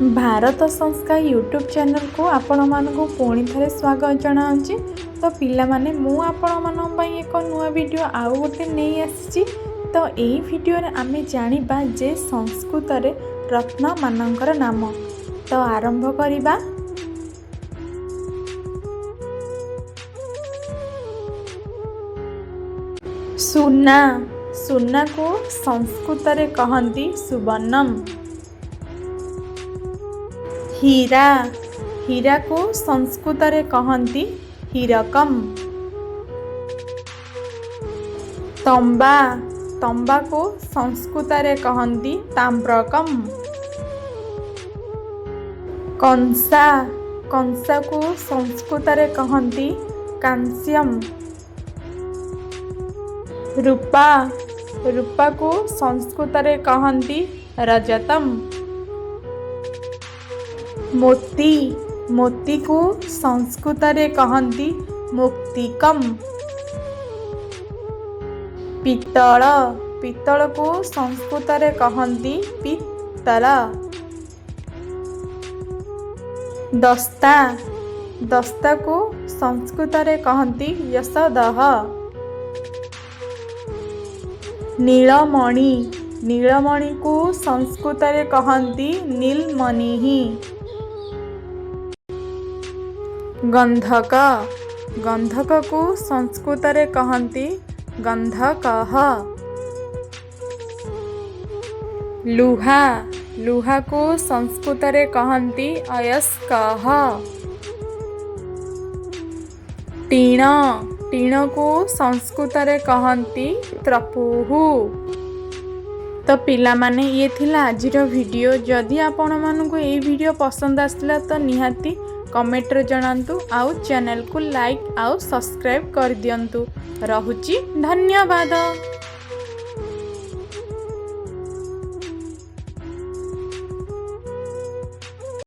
ଭାରତ ସଂସ୍କାର ୟୁଟ୍ୟୁବ୍ ଚ୍ୟାନେଲକୁ ଆପଣମାନଙ୍କୁ ପୁଣି ଥରେ ସ୍ୱାଗତ ଜଣାଉଛି। ତ ପିଲାମାନେ, ମୁଁ ଆପଣମାନଙ୍କ ପାଇଁ ଏକ ନୂଆ ଭିଡ଼ିଓ ଆଉ ଗୋଟେ ନେଇ ଆସିଛି। ତ ଏଇ ଭିଡ଼ିଓରେ ଆମେ ଜାଣିବା ଯେ ସଂସ୍କୃତରେ ରତ୍ନମାନଙ୍କର ନାମ। ତ ଆରମ୍ଭ କରିବା। ସୁନା। ସୁନାକୁ ସଂସ୍କୃତରେ କହନ୍ତି ସୁବର୍ଣ୍ଣମ୍। ହୀରା। ହୀରାକୁ ସଂସ୍କୃତରେ କହନ୍ତି ହୀରକମ୍। ତମ୍ବା। ତମ୍ବାକୁ ସଂସ୍କୃତରେ କହନ୍ତି ତାମ୍ରକମ୍। କଂସା। କଂସାକୁ ସଂସ୍କୃତରେ କହନ୍ତି କାଂସ୍ୟମ୍। ରୂପା। ରୂପାକୁ ସଂସ୍କୃତରେ କହନ୍ତି ରଜତମ୍। ମୋତି। ମୋତିକୁ ସଂସ୍କୃତରେ କହନ୍ତି ମୁକ୍ତିକମ୍। ପିତ୍ତଳ। ପିତ୍ତଳକୁ ସଂସ୍କୃତରେ କହନ୍ତି ପିତ୍ତଳ। ଦସ୍ତା। ଦସ୍ତାକୁ ସଂସ୍କୃତରେ କହନ୍ତି ୟଶଦଃ। ନୀଳମଣି। ନୀଳମଣିକୁ ସଂସ୍କୃତରେ କହନ୍ତି ନୀଲମଣିଃ। ଗନ୍ଧକ। ଗନ୍ଧକକୁ ସଂସ୍କୃତରେ କହନ୍ତି ଗନ୍ଧକଃ। ଲୁହା। ଲୁହାକୁ ସଂସ୍କୃତରେ କହନ୍ତି ଅୟସ୍କଃ। ଟିଣ। ଟିଣକୁ ସଂସ୍କୃତରେ କହନ୍ତି ତ୍ରପୁଃ। ତ ପିଲାମାନେ, ଇଏ ଥିଲା ଆଜିର ଭିଡ଼ିଓ। ଯଦି ଆପଣମାନଙ୍କୁ ଏଇ ଭିଡ଼ିଓ ପସନ୍ଦ ଆସିଲା, ତ ନିହାତି କମେଣ୍ଟରେ ଜଣାନ୍ତୁ ଆଉ ଚ୍ୟାନେଲକୁ ଲାଇକ୍ ଆଉ ସବସ୍କ୍ରାଇବ୍ କରିଦିଅନ୍ତୁ। ରହୁଛି, ଧନ୍ୟବାଦ।